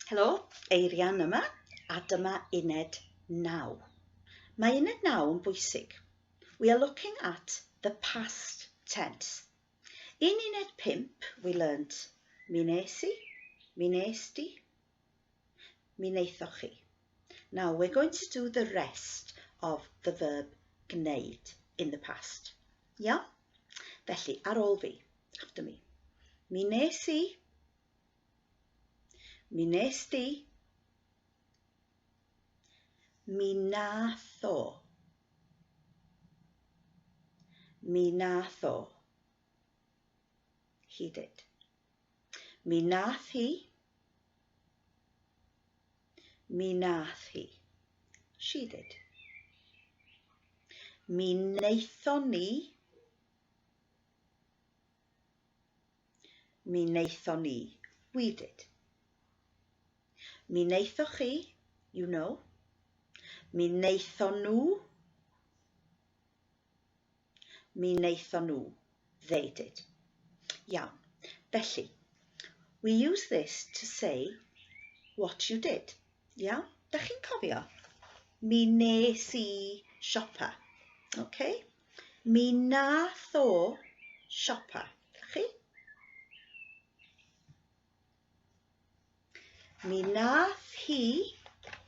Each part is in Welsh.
Helo, Eirian yma, a dyma uned 9. Mae uned 9 yn bwysig. We are looking at the past tense. In uned 5, we learnt mi nes i, mi nes di, mi wnaethoch chi. Now we're going to do the rest of the verb gwneud in the past. Iawn? Felly, ar ôl fi, after me. Mi nes i, Mi nes di. Mi nath o. Mi nath o. He did. Mi nath hi. Mi nath hi. She did. Mi wnaethon ni. Mi wnaethon ni. We did. Mi wnaethoch chi, you know. Mi wnaethon nhw. Mi wnaethon nhw. They did. Iawn. Felly, we use this to say what you did. Iawn? Da chi'n cofio? Mi nes i siopa. Okay? Mi nath o siopa. Chi? Mi nath hi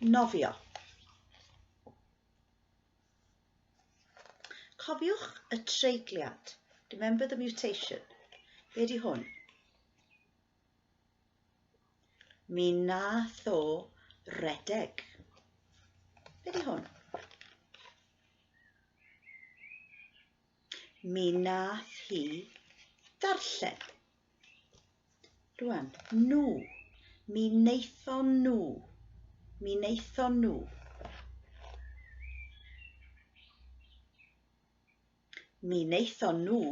nofio. Cofiwch y treigliad. Remember the mutation. Be di hwn? Mi nath o redeg. Be di hwn? Mi nath hi ddarllen. Rwan, nhw. Mi wnaethon nhw. Mi wnaethon nhw. Mi wnaethon nhw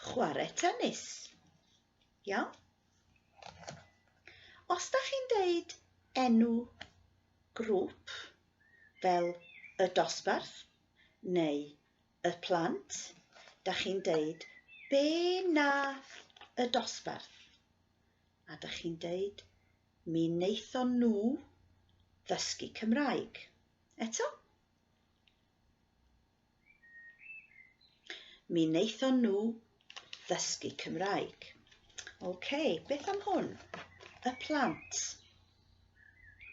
chwarae tennis. Iawn? Os da chi'n deud enw grŵp fel y dosbarth neu y plant, da chi'n deud be nath y dosbarth? A da chi'n deud mi wnaethon nhw ddysgu Cymraeg. Eto? Mi wnaethon nhw ddysgu Cymraeg. OK, beth am hwn? Y plant.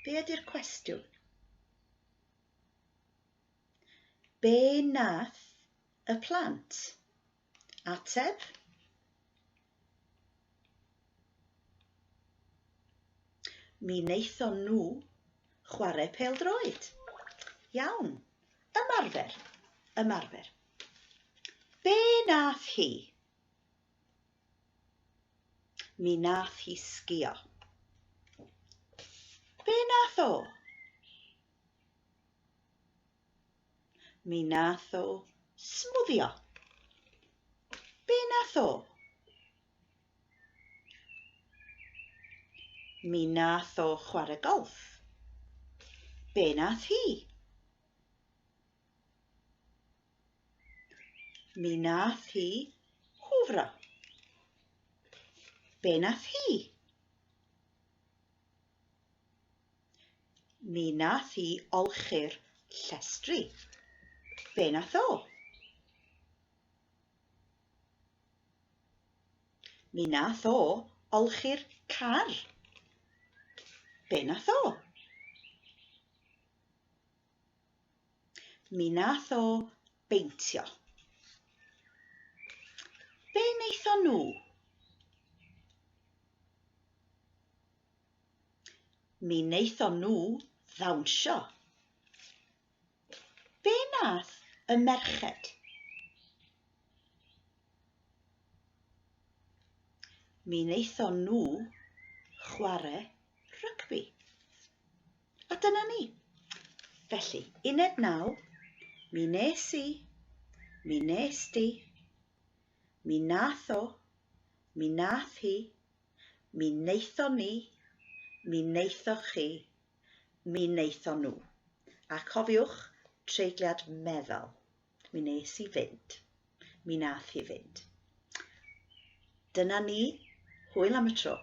Be ydy'r cwestiwn? Be nath y plant? Ateb? Mi wnaethon nhw chwarae pêl-droed. Iawn. Ymarfer. Ymarfer. Be nath hi? Mi nath hi sgio. Be nath o? Mi nath o smwddio. Be nath o? Mi nath o chwarae golff. Be nath hi? Mi nath hi hwfro. Be nath hi? Mi nath hi olchi'r llestri. Be nath o? Mi nath o olchi'r car. Be nath o? Mi nath o beintio. Be wnaethon nhw? Mi wnaethon nhw ddawnsio. Be nath y merched? Mi wnaethon nhw chwarae rygbi. A dyna ni. Felly, uned 9, mi nes i, mi nes di, mi nath o, mi nath hi, mi wnaethon ni, mi wnaethoch chi, mi wnaethon nhw. A cofiwch, treigliad meddal. Mi wnes i fynd. Mi nath hi fynd. Dyna ni. Hwyl am y tro.